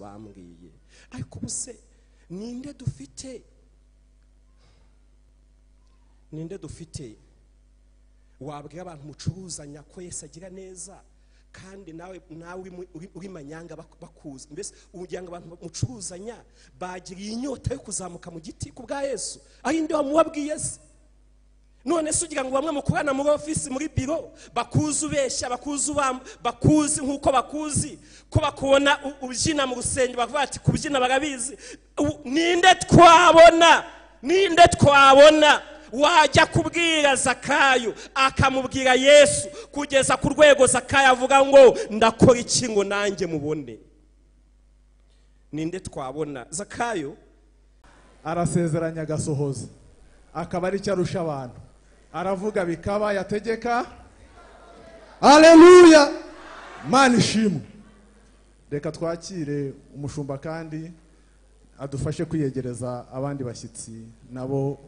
Bambwiye. Ariko ubuse ninde dufite? Ninde dufite wabwira abantu mucuruzanya ko Yesu agira neza, kandi nawe uri manyanga bakuzi? Mbese ugira ngo abantu mucuruzanya bagiriye inyota yo kuzamuka mu giti ku bwa Yesu, aho inde wamubabwiye se? None se ugira ngo bamwe mukorana muri office, muri biro, bakuzi ubeshya, bakuzi bakuzi nkuko bakuzi ko bakubona ubyina mu rusengero, bavuga ati kubyina barabizi. Ninde twabona? Ninde twabona wajya kubwira Zakayo akamubwira Yesu kugeza ku rwego Zakayo avuga ngo ndakora iki ngo nanjye mubone? Ninde twabona? Zakayo arasezeranya agasohoza, akaba ari cyo arusha abantu, aravuga bikaba, yategeka. Haleluya, Mana ishimwe. Reka twakire umushumba kandi adufashe kwiyegereza abandi bashyitsi nabo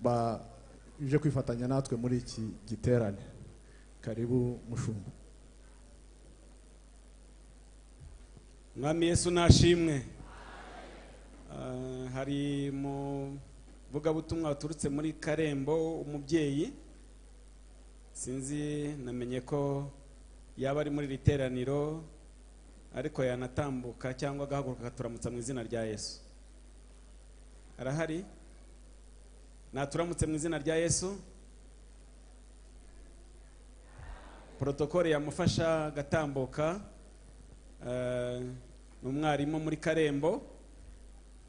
baje kwifatanya natwe muri iki giterane. Karibu mushumba. Mwami Yesu nashimwe. Hari mu vugabutumwa waturutse muri Karembo, umubyeyi, sinzi namenye ko yaba ari muri iri teraniro, ariko yanatambuka cyangwa agahaguruka akaturamutsa mu izina rya Yesu. Arahari? Naturamutse mu izina rya Yesu. Protokole yamufasha agatambuka. Ni umwarimu muri Karembo,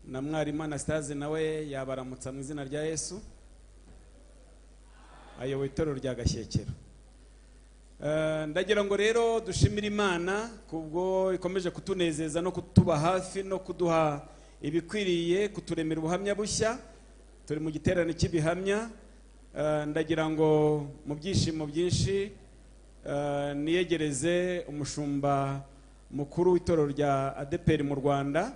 na mwarimu Anastase nawe yabaramutsa mu izina rya Yesu, ayoboye itorero rya Gashyekero. Ndagira ngo rero dushimire Imana kubwo ikomeje kutunezeza no kutuba hafi no kuduha ibikwiriye, kuturemera ubuhamya bushya. Turi mu giterane cy'ibihamya. Ndagira ngo mu byishimo byinshi niyegereze umushumba mukuru w'itorero rya ADEPR mu Rwanda,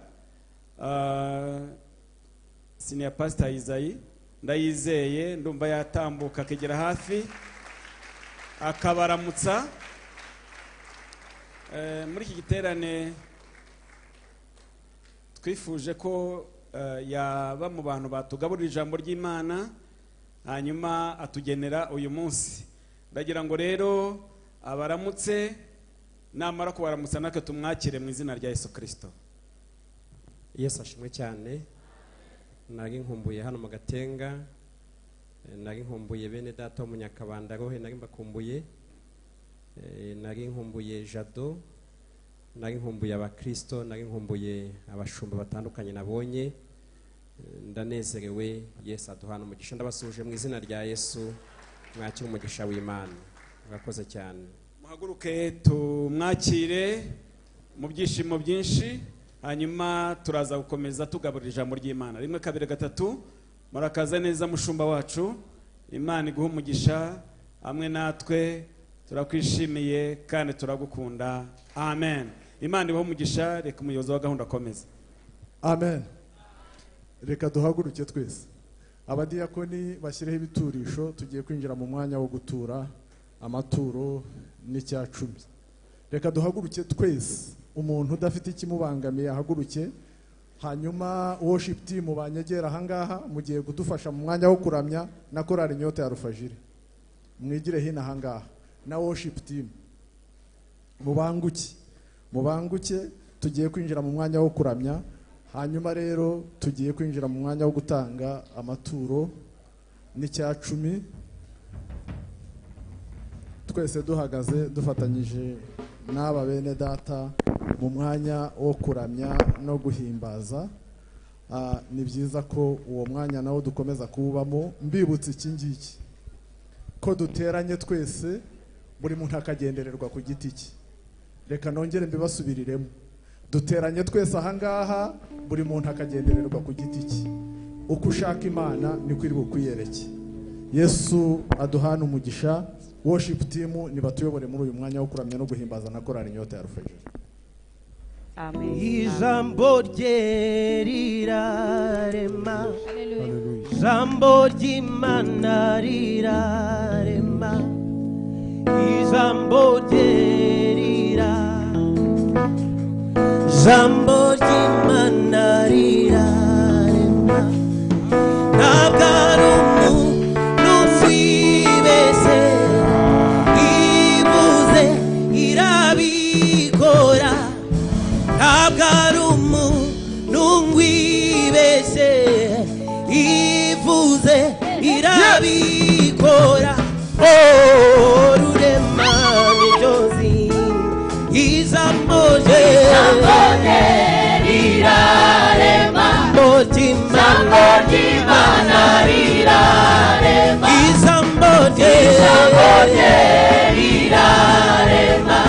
Senior Pastor Isayi Ndayizeye. Ndumva yatambuka akegera hafi akabaramutsa. Muri iki giterane twifuje ko yaba mu bantu batugaburira ijambo ry'Imana, hanyuma atugenera uyu munsi. Ndagira ngo rero abaramutse, namara kubaramutsa natwe tumwakire mu izina rya Yesu Kristo. Yesu ashimwe cyane. Nari nkumbuye hano mu Gatenga, nari nkumbuye bene data wo mu Nyakabanda rohe, nari mbakumbuye, nari nkumbuye Jado, nari nkumbuye abakristo, nari nkumbuye abashumba batandukanye nabonye. Ndanezerewe. Yesu aduhana umugisha. Ndabasuje mu izina rya Yesu, mwakire umugisha w'Imana. Murakoze cyane. Muhaguruke tumwakire mu byishimo byinshi, hanyuma turaza gukomeza tugaburira ijambo ry'Imana. 1 2 3. Murakaza neza mushumba wacu. Imana iguhe umugisha hamwe natwe, turakwishimiye kandi turagukunda. Amen. Imana ibahe umugisha. Reka umuyobozi wa gahunda akomeze. Amen. Reka duhaguruke twese. Abadiyakoni bashyireho ibiturisho, tugiye kwinjira mu mwanya wo gutura amaturo n'icya cumi. Reka duhaguruke twese, umuntu udafite ikimubangamiye ahaguruke. Hanyuma worship team banyegera ahangaha mugiye kudufasha mu mwanya wo kuramya na korali Inyota ya Rufajiri. Mwigire hino ahangaha na worship team, mubanguke, mubanguke, tugiye kwinjira mu mwanya wo kuramya. Hanyuma rero tugiye kwinjira mu mwanya wo gutanga amaturo n'icya cumi, twese duhagaze dufatanyije n'aba bene data mu mwanya wo kuramya no guhimbaza. Ni byiza ko uwo mwanya nawo dukomeza kuwubamo. Mbibutse iki ngiki, ko duteranye twese, buri muntu akagendererwa ku giti cye. Reka nongere mbibasubiriremo. Duteranye twese ahangaha, buri muntu akagendererwa ku giti cye. Uko ushaka Imana niko iri bukwiyereke. Yesu aduhana umugisha. Worship team nibatuyobore muri uyu mwanya wo kuramya no guhimbaza na korali Inyota ya Rufajiri. Amen. Ijambo rye rirarema, ijambo ry'Imana rirarema, ijambo rye rirarema, ijambo Ntabwo ari umuntu ngwibeshye, ivuze irabikora. Oh, Rurema niryo zina, ijambo rye rirarema, ijambo ry'Imana rirarema, ijambo rye rirarema,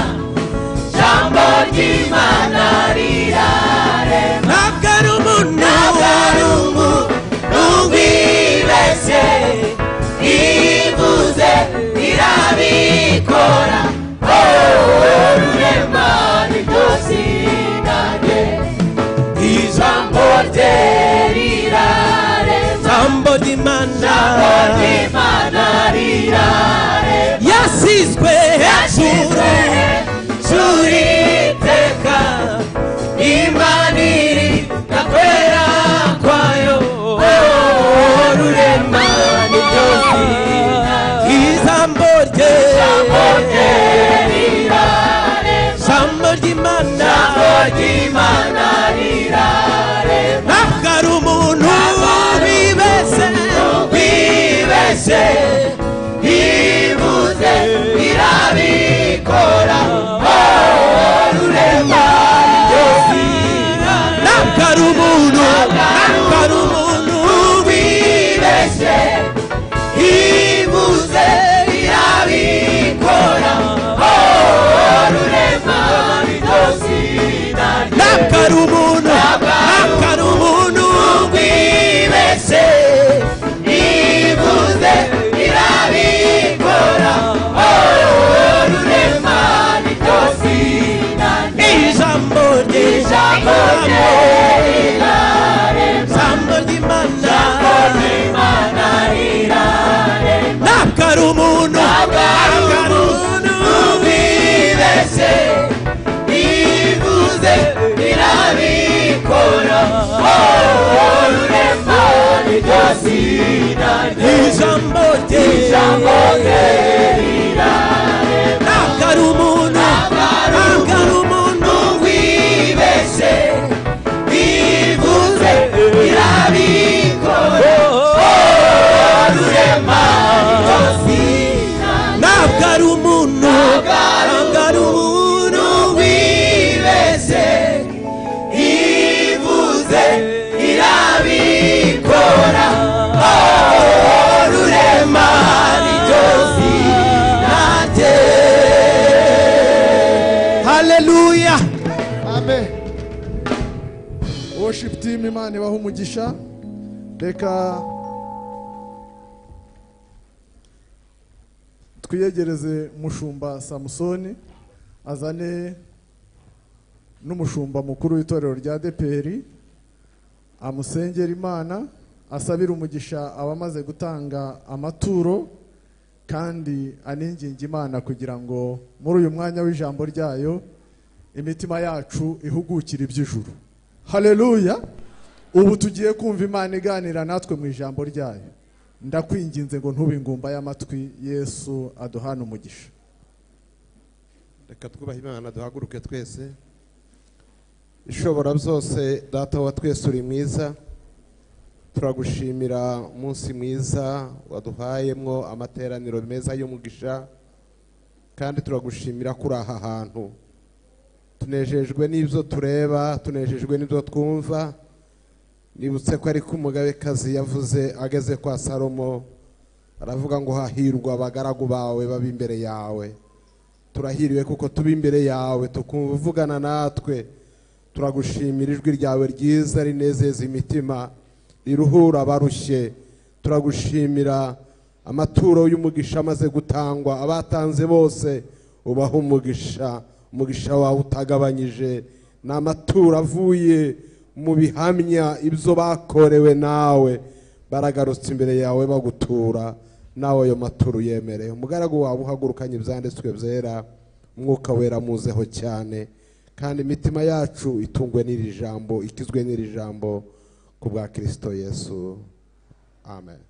ijambo ry'Imana rirarema. Ntabwo ari umuntu wibeshye, ivuze irabikora. Oh, Rurema niryo zina rye, ijambo rye rirarema, ijambo ry'Imana, ijambo ry'Imana rirarema. Yasizwe hejuru iteka, Imana iri nakwera kwayo. Oh, Rurema niryo zina rye, ijambo rye, ijambo rye rirarema, ijambo ry'Imana, ijambo ry'Imana rirarema. Ntabwo ari umuntu wibeshye, wibeshye, ivuze irabikora. Oh, Rurema niryo zina rye, ntabwo ari umuntu, ntabwo ari umuntu wibeshye, ivuze irabikora. Oh, Rurema niryo zina rye, ntabwo ari umuntu, ntabwo ari umuntu wibeshye, ivuze irabikora. Oh, Rurema niryo zina rye, ijambo rye, ijambo rye rirarema, ijambo ry'Imana, ijambo ry'Imana rirarema. Ntabwo ari umuntu, Ntabwo ari umuntu wibeshye, ivuze irabikora. Oh, Rurema niryo zina rye, ijambo rye, ijambo rye rirarema. Ntabwo ari umuntu, ntabwo ari umuntu wibeshye, ivuze irabikora. Oh, Rurema niryo zina rye, ntabwo ari umuntu, ntabwo ari umuntu wibeshye, ivuze irabikora. Oh, Rurema niryo zina rye. Haleluya. Amen. Worship team, Imana ibahe umugisha. Reka twiyegereze mushumba Samusoni azane n'umushumba mukuru w'itorero rya ADEPR, amusengera Imana, asabira umugisha abamaze gutanga amaturo, kandi aninginga Imana kugira ngo muri uyu mwanya w'ijambo ryayo imitima yacu ihugukire iby'ijuru. Haleluya. Ubu tugiye kumva Imana iganira natwe mu ijambo ryayo. Ndakwinginze ngo ntube ingumba y'amatwi, Yesu aduhane umugisha. Reka twubahe Imana, duhaguruke twese. Ishobora byose, Data wa twese uri mwiza, turagushimira umunsi mwiza waduhayemwo amateraniro meza y'umugisha, kandi turagushimira kuri aha hantu. Tunejejwe n'ibyo tureba, tunejejwe n'ibyo twumva. Nibutse ko ariko umugabekazi yavuze ageze kwa Salomo, aravuga ngo hahirwa abagaragu bawe baba imbere yawe. Turahiriwe kuko tuba imbere yawe, tukumva uvugana natwe. Turagushimira ijwi ryawe ryiza rinezeza imitima, riruhura abarushye. Turagushimira amaturo y'umugisha amaze gutangwa, abatanze bose ubaha umugisha, umugisha wawe utagabanyije. Ni amaturo avuye mu bihamya ibyo bakorewe nawe, baragarutse imbere yawe bagutura, nawe ayo maturo yemereye. Umugaragu wawe uhagurukanye ibyanditswe byera, Umwuka Wera muzeho cyane, kandi imitima yacu itungwe n'iri jambo, ikizwe n'iri jambo, ku bwa Kristo Yesu. Amen.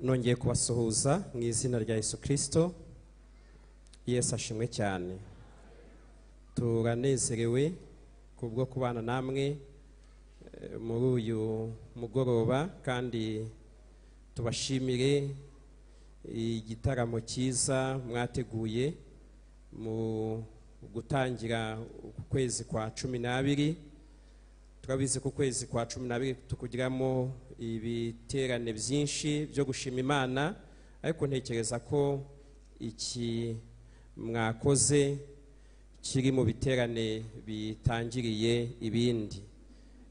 Nongeye kubasuhuza mu izina rya Yesu Kristo. Yesu ashimwe cyane. Turanezerewe kubwo kubana namwe muri uyu mugoroba, kandi tubashimire igitaramo cyiza mwateguye mu gutangira ukwezi kwa 12. Turabizi ko ukwezi kwa 12 tukugiramo ibiterane byinshi byo gushima Imana, ariko ntekereza ko iki mwakoze kiri mu biterane bitangiriye ibindi.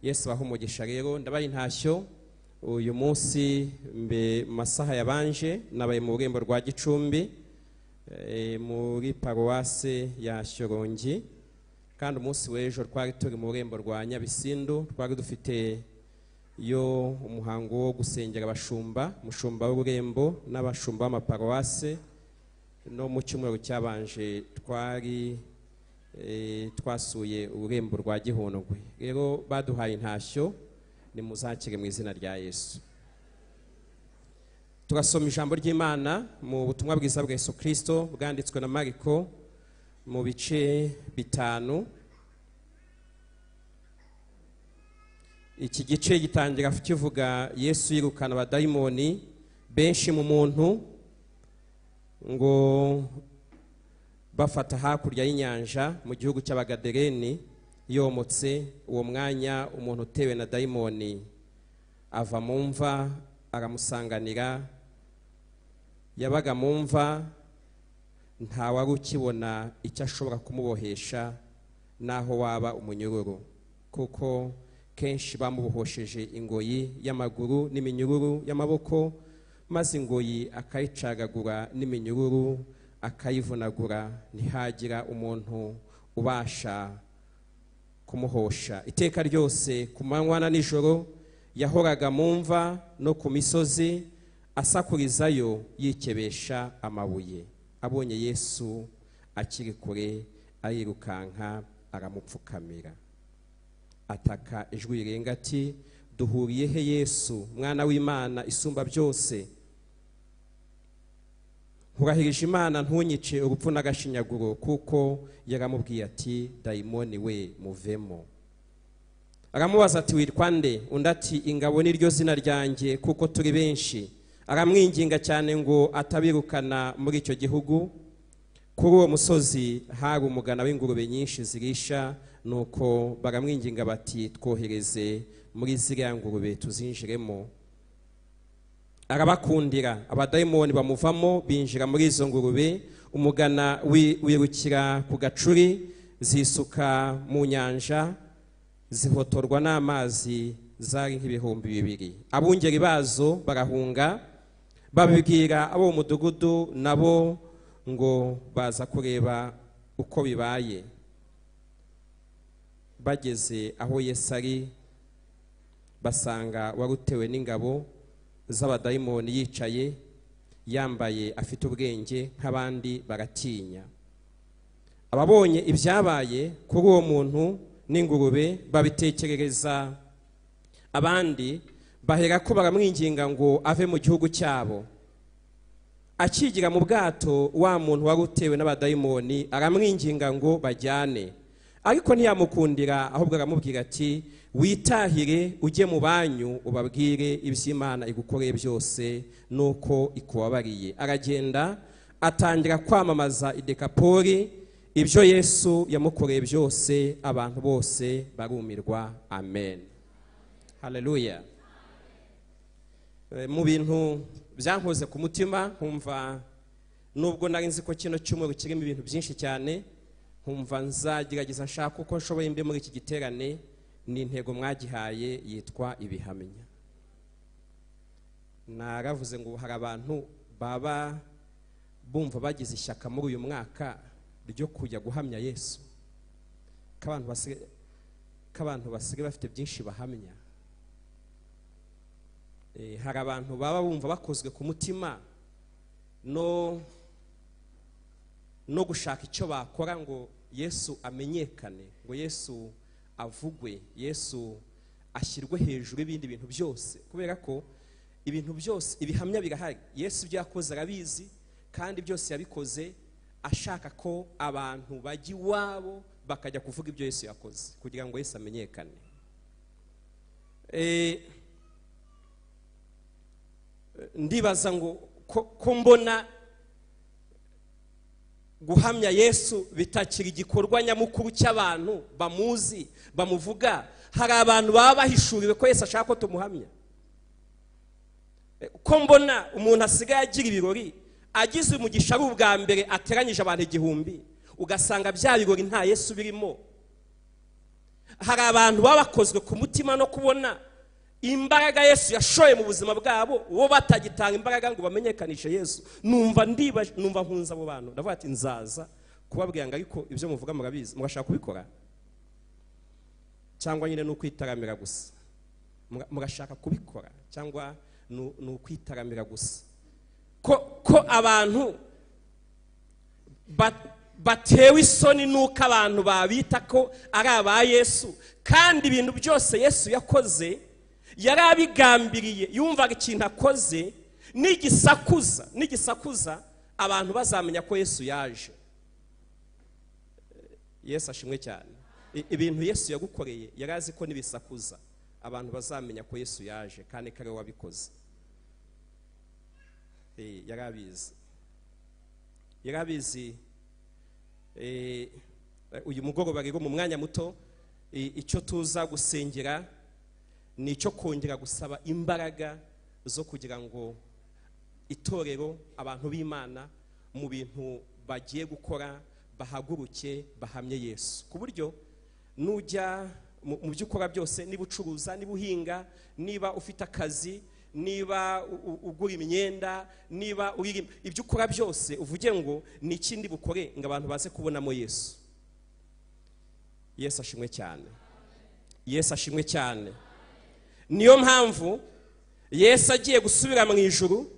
Yesu abahe umugisha. Rero ndabaye intashyo uyu munsi mbe masaha yabanje nabaye mu rurembo rwa Gicumbi, muri paruwase ya Shyorongi, kandi umunsi w'ejo twari turi mu rurembo rwa Nyabisindu, twari dufite yo umuhango wo gusengera abashumba, umushumba w'ururembo n'abashumba b'amaparuwase. No mu cyumweru cyabanje twari twasuye ururembo rwa Gihundwe. Rero baduhaye intashyo, nimuzakire mu izina rya Yesu. Turasoma ijambo ry'Imana mu butumwa bwiza bwa Yesu Kristo bwanditswe na Mariko mu bice 5. Iki gice gitangira kivuga Yesu yirukana abadayimoni benshi mu muntu, ngo bafata hakurya y'inyanja mu gihugu cy'Abagadereni. Yomotse uwo mwanya umuntu utewe na dayimoni ava mu mva aramusanganira. Yabaga mu mva, ntawari ukibona icyo ashobora kumubohesha naho waba umunyururu, kuko kenshi bamubohosheje ingoyi y'amaguru n'iminyururu y'amaboko, maze ingoyi akayicagagura n'iminyururu akayivunagura, ntihagira umuntu ubasha kumuhosha. Iteka ryose ku manywa na nijoro yahoraga mu mva no ku misozi asakurizayo yikebesha amabuye. Abonye Yesu akiri kure arirukanka aramupfukamira, ataka ijwi rirenga ati: duhuriye he Yesu, mwana w'Imana isumba byose? Nkurahirije Imana ntunyice urupfu n'agashinyaguro. Kuko yaramubwiye ati: dayimoni we muvemo. Aramubaza ati: witwa nde? Undi ati: ingabo niryo zina ryanjye, kuko turi benshi. Aramwinginga cyane ngo atabirukana muri icyo gihugu. Kuri uwo musozi hari umugana w'ingurube nyinshi zirisha, nuko baramwinginga bati: twohereze muri ziriya ngurube tuzinjiremo. Arabakundira. Abadayimoni bamuvamo binjira muri izo ngurube. Umugana wirukira ku gacuri, zisuka mu nyanja, zihotorwa n'amazi, zari nk'2000. Abungeri bazo barahunga, babibwira abo mu mudugudu, nabo ngo baza kureba uko bibaye. Bageze aho Yesu ari, basanga warutewe n'ingabo z'abadayimoni yicaye, yambaye afite ubwenge nk'abandi, baratinya. Ababonye ibyabaye kuri uwo muntu n'ingurube babitekerereza abandi, bahera ko baramwinginga ngo ave mu gihugu cyabo. Akigira mu bwato, wa muntu wari utewe n'abadayimoni aramwinginga ngo bajyane, ariko ntiyamukundira, ahubwo aramubwira ati: witahire ujye mu banyu ubabwire iby'Imana igukoreye byose nuko ikubabariye. Aragenda atangira kwamamaza i Dekapoli ibyo Yesu yamukoreye byose, abantu bose barumirwa. Amen. Haleluya. Mu bintu byankoze ku mutima, nkumva nubwo nari nzi ko kino cyumweru kirimo ibintu byinshi cyane, nkumva nzagerageza nshaka uko nshoboye mbe muri iki giterane, ni intego mwagihaye yitwa ibihamya. Naravuze ngo hari abantu baba bumva bagize ishyaka muri uyu mwaka ryo kujya guhamya Yesu, k'abantu basigaye bafite byinshi bahamya. Hari abantu baba bumva bakozwe ku mutima no gushaka icyo bakora ngo Yesu amenyekane, ngo Yesu avugwe, Yesu ashyirwe hejuru y'ibindi bintu byose. Kubera ko Ibintu byose ibihamya birahari. Yesu ibyo yakoze arabizi, kandi byose yabikoze ashaka ko abantu bajya iwabo bakajya kuvuga ibyo Yesu yakoze kugira ngo Yesu amenyekane. Ndibaza ngo ko mbona guhamya Yesu bitakiri igikorwa nyamukuru cy'abantu bamuzi bamuvuga, hari abantu baba bahishuriwe ko Yesu ashaka ko tumuhamya. Ko mbona umuntu asigaye agira ibirori, agize umugisha ari ubwa mbere ateranyije abantu 1000, ugasanga bya birori nta Yesu birimo. Hari abantu baba bakozwe ku mutima no kubona imbaraga Yesu yashoye mu buzima bwabo, bo batagitanga imbaraga ngo bamenyekanishe Yesu. Numva nkunze abo bantu, ndavuga ati nzaza kubabwira ngo ariko ibyo muvuga murabizi, murashaka kubikora cyangwa nyine n'ukwitaramira gusa? Murashaka kubikora cyangwa ni ukwitaramira gusa? Ko abantu batewe isoni nuko abantu babita ko ari aba Yesu, kandi ibintu byose Yesu yakoze yarabigambiriye, yumvaga ikintu akoze n'igisakuza abantu bazamenya ko Yesu yaje. Yesu ashimwe cyane. Ibintu Yesu yagukoreye yarazi ko nibisakuza abantu bazamenya ko Yesu yaje, kandi kare wabikoze. Yarabizi. Uyu mugoroba rero mu mwanya muto, icyo tuza gusengera ni icyo kongera gusaba imbaraga zo kugira ngo itorero, abantu b'Imana mu bintu bagiye gukora bahaguruke bahamye Yesu, ku buryo nujya mu byo ukora byose, niba ucuruza, niba uhinga, niba ufite akazi, niba ugura imyenda, niba uririmba, ibyo ukora byose uvuge ngo ni ikindi bukore ngo abantu baze kubonamo Yesu. Yesu ashimwe cyane. Yesu ashimwe cyane. Niyo mpamvu Yesu agiye gusubira mu ijuru,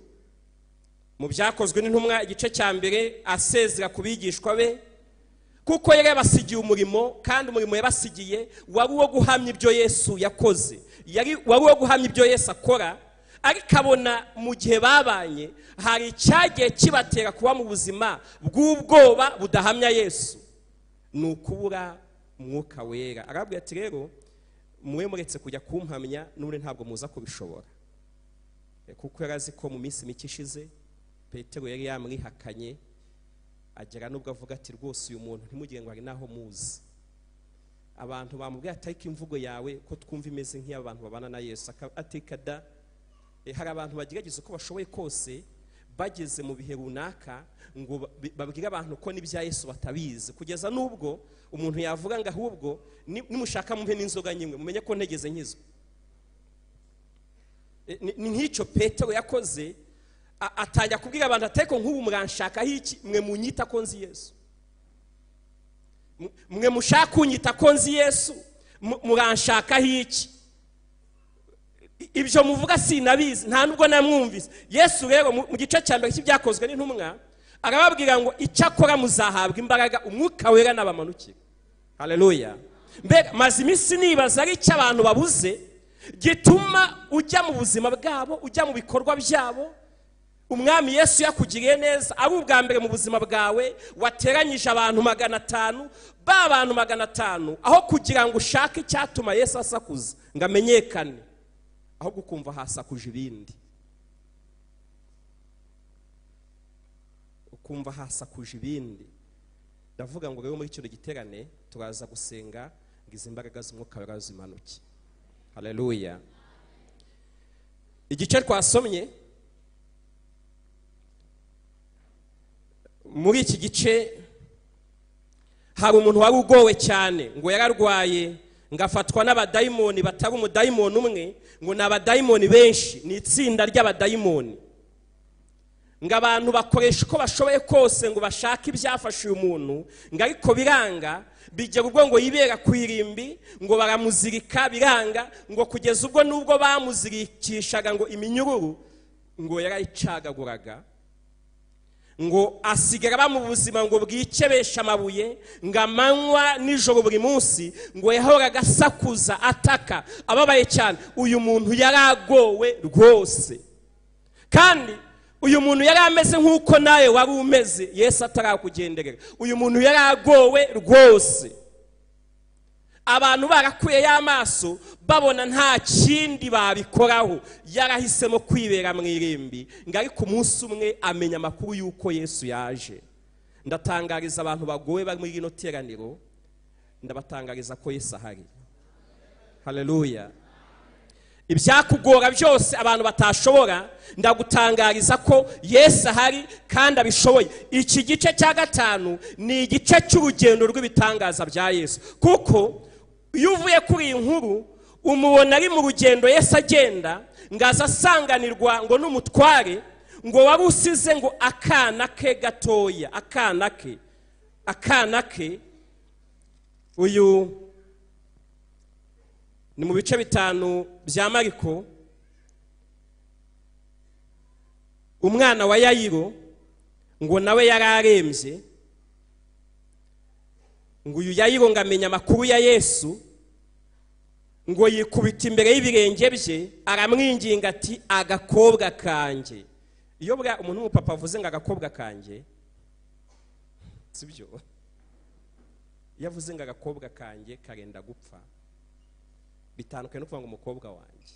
mu byakozwe n'intumwa igice cya mbere, asezera ku bigishwa be, kuko yari yabasigiye umurimo, kandi umurimo yabasigiye wari uwo guhamya ibyo Yesu yakoze, wari uwo guhamya ibyo Yesu akora. Ariko abona mu gihe babanye hari icyagiye kibatera kuba mu buzima bw'ubwoba budahamya Yesu, ni ukubura Umwuka Wera. Arabwira ati rero muwe muretse kujya kumpamya n'ubundi ntabwo muza kubishobora, kuko yari azi ko mu minsi mike ishize Petero yari yamwihakanye, agera nubwo avuga ati rwose uyu muntu ntimugire ngo hari naho muzi. Abantu bamubwiye ati ariko imvugo yawe ko twumva imeze nk'iy'abantu babana na Yesu, ateka da. Hari abantu bagerageza uko bashoboye kose bageze mu bihe runaka ngo babwire abantu ko n'ibya Yesu batabizi, kugeza n'ubwo umuntu yavuga ngo ahubwo nimushaka mumpe n'inzoga nyimwe mumenye ko ntegeze nkizwe. Ni nk'icyo Petero yakoze, atangira kubwira abantu ateko nk'ubu muranshakaho iki, mwe munyita ko nzi Yesu, mwe mushaka kunyita ko nzi Yesu, muranshakaho iki? Ibyo muvuga sinabizi, nta nubwo namwumvise. Yesu rero mu gice cya mbere cy'ibyakozwe n'intumwa arababwira ngo icyakora muzahabwa imbaraga Umwuka Wera n'abamanukira. Haleluya. Mbega maze iminsi nibaza ari icyo abantu babuze gituma ujya mu buzima bwabo, ujya mu bikorwa byabo. Umwami Yesu yakugiriye neza, ari ubwa mbere mu buzima bwawe wateranyije abantu 500, ba bantu 500, aho kugira ngo ushake icyatuma Yesu asakuza ngo amenyekane, ahubwo ukumva hasakuje ibindi, ukumva hasakuje ibindi. Ndavuga ngo rero muri kino giterane turaza gusenga ngo izi mbaraga z'Umwuka Wera zimanuke. Haleluya. Igice twasomye muri iki gice, hari umuntu wari ugowe cyane, ngo yararwaye, ngo afatwa n'abadayimoni batari umudayimoni umwe, ngo ni abadayimoni benshi, ni itsinda ry'abadayimoni. Ngo abantu bakoresha uko bashoboye kose ngo bashake ibyafashe uyu muntu, ngo ariko biranga, bijya ubwo ngo yibera ku irimbi, ngo baramuzirika biranga, ngo kugeza ubwo nubwo bamuzirikishaga ngo iminyururu ngo yarayicagaguraga, ngo asigara ba mu buzima ngo bwikebesha amabuye, ngo amanywa nijoro buri munsi ngo yahoraga asakuza ataka ababaye cyane. Uyu muntu yaragowe rwose. Kandi uyu muntu yari ameze nk'uko nawe wari umeze Yesu atarakugenderera. Uyu muntu yari agowe rwose, abantu barakuye y'amaso babona nta kindi babikoraho, yarahisemo kwibera mu irimbi. Ngo ariko umunsi umwe amenya amakuru y'uko Yesu yaje. Ndatangariza abantu bagowe bari muri rino teraniro, ndabatangariza ko Yesu ahari. Haleluya. Ibyakugora byose abantu batashobora, ndagutangariza ko Yesu ahari kandi abishoboye. Iki gice cya 5 ni igice cy'urugendo rw'ibitangaza bya Yesu, kuko iyo uvuye kuri iyi nkuru umubona ari mu rugendo Yesu agenda, ngaza asanganirwa ngo n'umutware ngo wari usize ngo akana ke gatoya, akana ke. Uyu ni mu bice 5 bya Mariko, umwana wa Yayiro ngo nawe yararembye. Ngo uyu Yayiro ngo amenya amakuru ya Yesu, ngo yikubita imbere y'ibirenge bye aramwinginga ati agakobwa kanjye. Iyo bwa umuntu w'umupapa avuze ngo agakobwa kanjye, sibyo? Iyo avuze ngo agakobwa kanjye karenda gupfa, bitandukanye no kuvuga ngo umukobwa wanjye.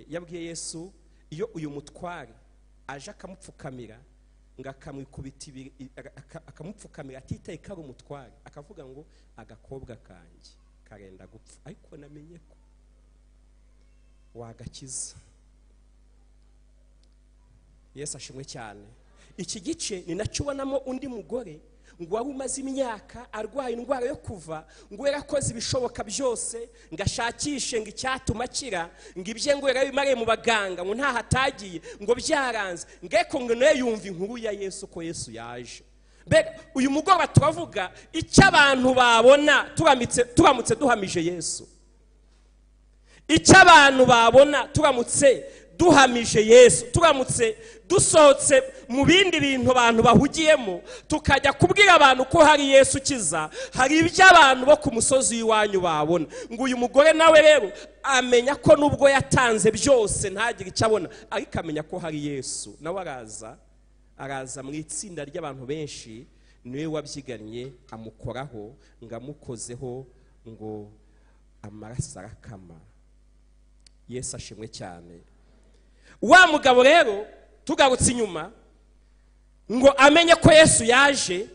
Yabwiye Yesu, iyo uyu mutware aje akamupfukamira ngo akamwikubita akamupfukamira atitaye ko ari umutware, akavuga ngo agakobwa kanjye karenda gupfa, ariko namenye ko wagakiza. Yesu ashimwe cyane. Iki gice ni nacyo ubonamo undi mugore ngo wari umaze imyaka arwaye indwara yo kuva, ngo yarakoze ibishoboka byose ngo ashakishe ngo icyatuma akira, ngo ibye ngo yarabimariye mu baganga, ngo ntaho atagiye, ngo byaranze, ngo ariko ngo nawe yumva inkuru ya Yesu ko Yesu yaje. Mbega uyu mugoroba turavuga icyo abantu babona turamutse duhamije Yesu. Icyo abantu babona turamutse duhamije Yesu, turamutse dusohotse mu bindi bintu abantu bahugiyemo tukajya kubwira abantu ko hari Yesu ukiza, hari ibyo abantu bo ku musozi w'iwanyu babona. Ngo uyu mugore nawe rero amenya ko nubwo yatanze byose ntagire icyo abona, ariko amenya ko hari Yesu. Nawe araza mu itsinda ry'abantu benshi, niwe wabyiganye amukoraho, ngo amukozeho ngo amaraso arakama. Yesu ashimwe cyane. Wa mugabo rero tugarutse inyuma ngo amenye ko Yesu yaje,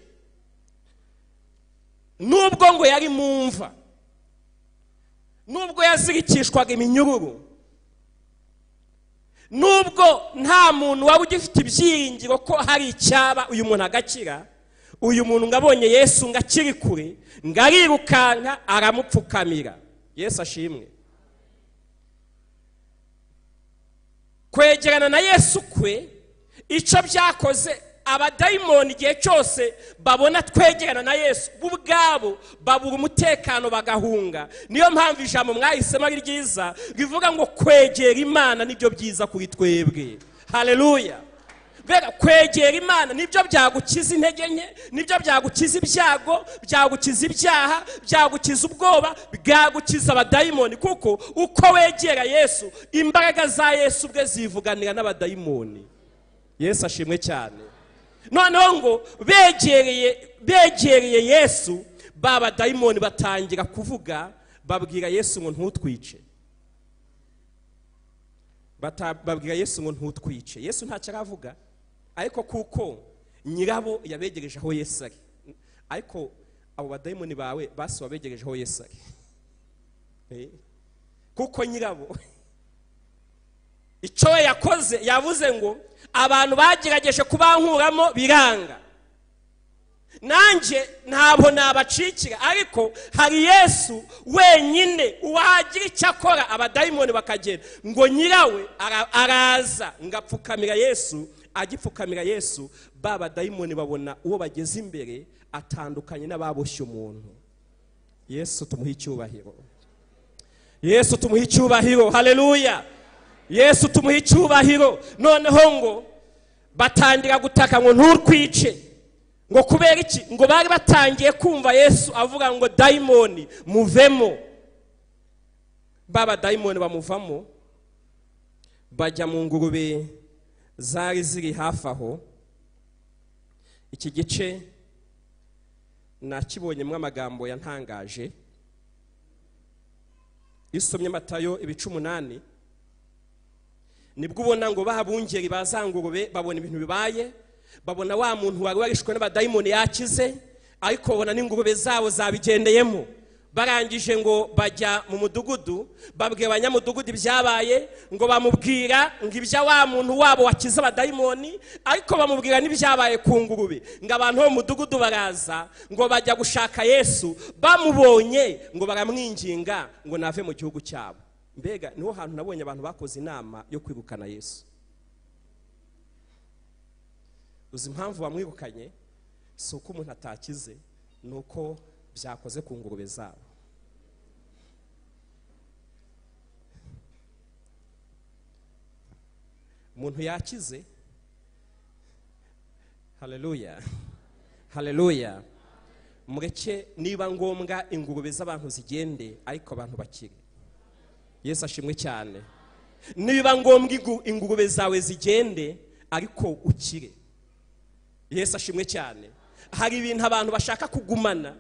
nubwo ngo yari mu mva, nubwo yazirikishwaga iminyururu, nubwo nta muntu waba ugifite ibyiringiro ko hari icyaba uyu muntu agakira, uyu muntu ngo abonye Yesu ngo akiri kure, ngo arirukanka aramupfukamira. Yesu ashimwe. Kwegerana na Yesu kwe, icyo byakoze abadayimoni igihe cyose babona twegerana na Yesu, bo ubwabo babura umutekano bagahunga. Niyo mpamvu ijambo mwahisemo ari ryiza rivuga ngo kwegera Imana nibyo byiza kuri twebwe. Haleluya. Mbega kwegera Imana nibyo byagukiza intege nke, nibyo byagukiza ibyago, byagukiza ibyaha, byagukiza ubwoba, byagukiza abadayimoni. Kuko uko wegera Yesu, imbaraga za Yesu ubwe zivuganira n'abadayimoni. Yesu ashimwe cyane. Noneho ngo begereye Yesu, ba badayimoni batangira kuvuga, babwira Yesu ngo ntutwice. Babwira Yesu ngo ntutwice. Yesu ntacyo aravuga, ariko kuko nyirabo yabegereje aho Yesu ari. Ariko abo badayimoni bawe basi wabegereje aho Yesu ari. Kuko nyirabo icyo yakoze, yavuze ngo abantu bagerageje kubankuramo biranga, nanjye ntabwo nabacikira, ariko hari Yesu wenyine uwagira icyo akora abadayimoni bakagenda. Ngo nyirawe araza ngo apfukamira Yesu, agipfukamira Yesu, ba badayimoni babona uwo bageze imbere atandukanye n'ababoshye umuntu. Yesu tumuhe icyubahiro. Yesu tumuhe icyubahiro. Haleluya. Yesu tumuhe icyubahiro. Noneho ngo batangira gutaka ngo nturwice. Ngo kubera iki? Ngo bari batangiye kumva Yesu avuga ngo dayimoni muvemo. Baba dayimoni bamuvamo bajya mu ngurube zari ziri hafi aho. Iki gice nakibonyemo amagambo yantangaje. Isomye Matayo ibice 8, nibwo ubona ngo babungeri bazangurube babona ibintu bibaye, babona wa muntu wari warishwe n'abadayimoni yakize, ariko babona n'ingurube zabo zabigendeyemo. Barangije ngo bajya mu mudugudu, babwira abanyamudugudu ibyabaye, ngo bamubwira ngo ibya wa muntu wabo wakize abadayimoni, ariko bamubwira n'ibyabaye ku ngurube. Ngo abantu bo mu mudugudu baraza ngo bajya gushaka Yesu, bamubonye ngo baramwinginga ngo nave mu gihugu cyabo. Mbega niho hantu nabonye abantu bakoze inama yo kwirukana Yesu. Uzi impamvu bamwirukanye? Si uko umuntu atakize, ni uko byakoze ku ngurube zabo. Umuntu yakize, haleluya, haleluya. Mureke niba ngombwa ingurube z'abantu zigende, ariko abantu bakire. Yesu ashimwe cyane. Niba ngombwa ingurube zawe zigende, ariko ukire. Yesu ashimwe cyane. Hari ibintu abantu bashaka kugumana,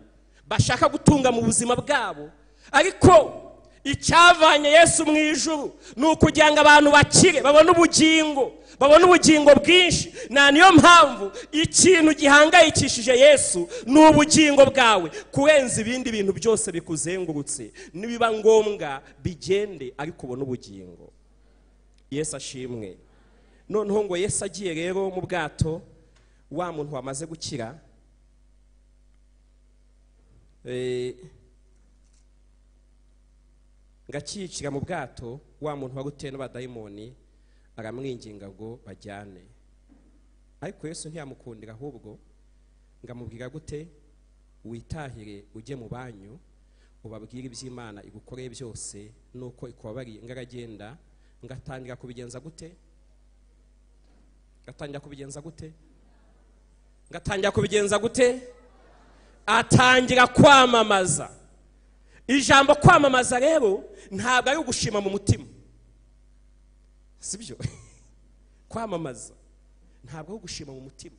bashaka gutunga mu buzima bwabo, ariko icyavanye Yesu mu ijuru ni ukugira ngo abantu bakire, babone ubugingo, babone ubugingo bwinshi. Na niyo mpamvu ikintu gihangayikishije Yesu ni ubugingo bwawe kurenza ibindi bintu byose bikuzengurutse. Nibiba ngombwa bigende, ariko ubone ubugingo. Yesu ashimwe. Noneho ngo Yesu agiye rero mu bwato, wa muntu wamaze gukira, ngakicira mu bwato, wa muntu wari n'abadayimoni aramwinginga ngo bajyane. Ariko Yesu ntiyamukundira, ahubwo ngamubwira gute? Witahire ujye mu banyu ubabwire iby'Imana igukoreye byose nuko ikubabariye. Ngaragenda ngatangira kubigenza gute? Ngatangira kubigenza gute? Ngatangira kubigenza gute? Atangira kwamamaza. Ijambo kwamamaza rero ntabwo ari ugushima mu mutima, sibyo? Kwamamaza ntabwo ari ugushima mu mutima,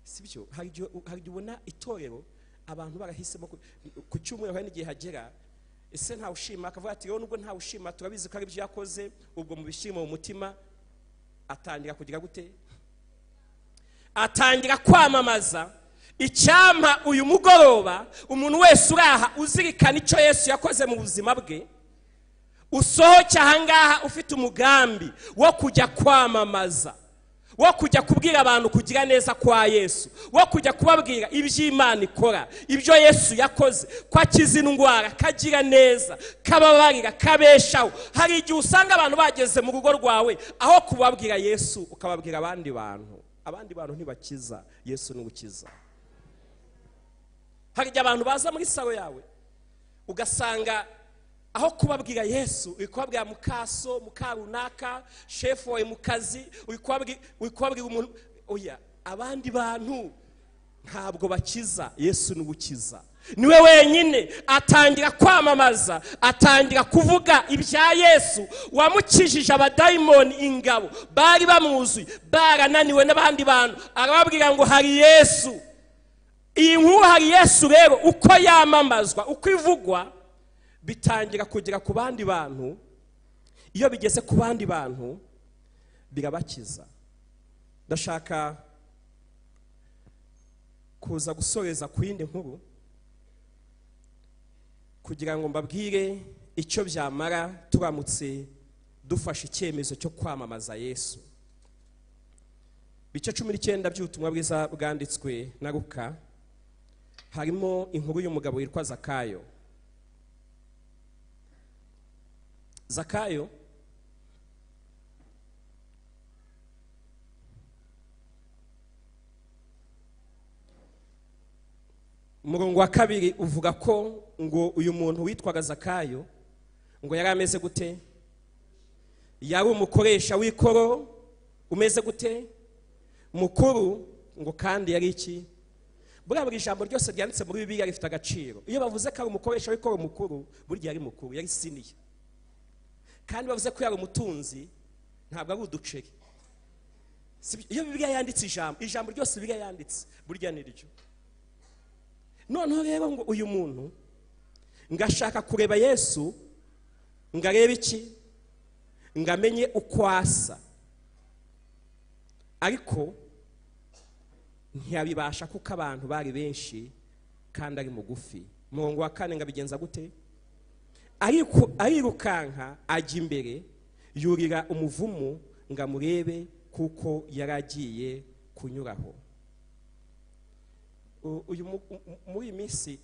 sibyo? Hari igihe ubona itorero abantu barahisemo ku cyumweru, hari n'igihe hagera ese ntawe ushima, akavuga ati rero nubwo ntawe ushima turabizi ko ari ibyo yakoze, ubwo mubishima mu mutima. Atangira kugira gute? Atangira kwamamaza. Icyampa uyu mugoroba umuntu wese uraha uzirikana icyo Yesu yakoze mu buzima bwe, usohoke ahangaha ufite umugambi wo kujya kwamamaza, wo kujya kubwira abantu kugira neza kwa Yesu, wo kujya kubabwira iby'Imana ikora, ibyo Yesu yakoze, ko akiza indwara, kagira neza, kababarira, kabeshaho. Hari igihe usanga abantu bageze mu rugo rwawe, aho kubabwira Yesu ukababwira abandi bantu. Abandi bantu ntibakiza, Yesu ni ukiza. Hari igihe abantu baza muri salo yawe ugasanga aho kubabwira Yesu uri kubabwira mukaso, mukarunaka, shefu wawe mu kazi, uri kubabwira umuntu. Oya, abandi bantu ntabwo bakiza, Yesu ni ukiza. Niwe wenyine. Atangira kwamamaza, atangira kuvuga ibya Yesu wamukijije abadayimoni ingabo bari bamwuzuye, barananiwe n'abandi bantu, arababwira ngo hari Yesu. Iyi nkuru hari Yesu rero uko yamamazwa, uko ivugwa, bitangira kugera ku bandi bantu. Iyo bigeze ku bandi bantu birabakiza. Ndashaka kuza gusoreza ku yindi nkuru kugira ngo mbabwire icyo byamara turamutse dufashe icyemezo cyo kwamamaza Yesu. Bice 19 by'ubutumwa bwiza bwanditswe na Luka harimo inkuru y'umugabo witwa Zakayo. Zakayo umurongo wa 2 uvuga ko ngo uyu muntu witwaga Zakayo ngo yari ameze gute? Yari umukoresha w'ikoro umeze gute? Mukuru. Ngo kandi yari iki? Buriya buri jambo ryose ryanditse muri Bibiliya rifite agaciro. Iyo bavuze ko ari umukoresha w'ikoro mukuru, burya yari mukuru, yari siniya. Kandi bavuze ko yari umutunzi, ntabwo ari uduceri. Iyo Bibiliya yanditse ijambo ryose Bibiliya yanditse, burya ni ryo. Noneho rero ngo uyu muntu ngashaka kureba Yesu, ngarebe iki, ngamenye uko asa, ariko ntiyabibasha kuko abantu bari benshi kandi ari mugufi. Murongo wa 4 ngabigenza gute? Ariko arirukanka ajya imbere, yurira umuvumu ngamurebe kuko yaragiye kunyuraho. Uyu muri iyi minsi